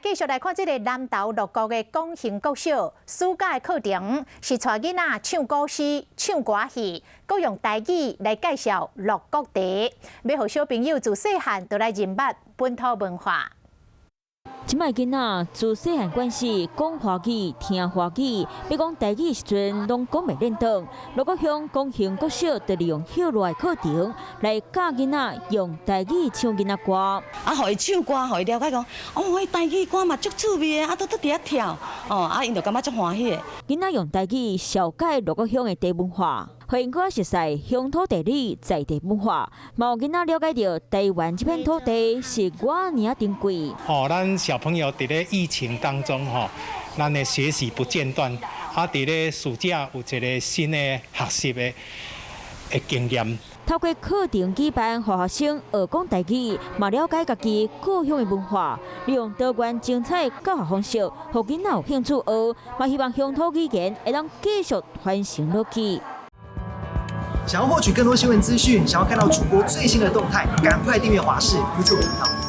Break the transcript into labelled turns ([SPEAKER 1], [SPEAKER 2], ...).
[SPEAKER 1] 繼續來看這个南投鹿谷的廣興國小，暑假的課程是帶囡仔唱古詩、唱歌戲，閣用台語來介紹鹿谷茶，欲予小朋友自細漢就來認捌本土文化。
[SPEAKER 2] 這擺囡仔自細漢開始講華語、聽華語，欲講台語時陣攏講袂輪轉。鹿谷鄉廣興國小就利用歇熱課程來教囡仔用台語唱囡仔歌。
[SPEAKER 3] 啊，予伊唱歌，予伊了解講，哦，台語歌嘛足趣味的，啊，都佇遐跳，哦，啊，𪜶就感覺足歡喜的。
[SPEAKER 2] 囡仔用台語紹介鹿谷鄉的茶文化，予𪜶閣較熟悉鄉土地理、在地文化，嘛予囡仔了解著台灣這片土地是偌爾仔珍貴。
[SPEAKER 4] 哦，咱小朋友佇咧疫情當中，吼，咱的學習不間斷，啊，佇咧暑假有一个新的學習的經驗。
[SPEAKER 2] 透過課程舉辦，予學生學講台語，嘛了解家己故鄉的文化，利用多元精彩教學方式，予囡仔有興趣學，嘛希望鄉土語言會當繼續傳承落去。
[SPEAKER 5] 想要獲取更多新聞資訊，想要看到主播最新的動態，趕快訂閱華視 YouTube 頻道。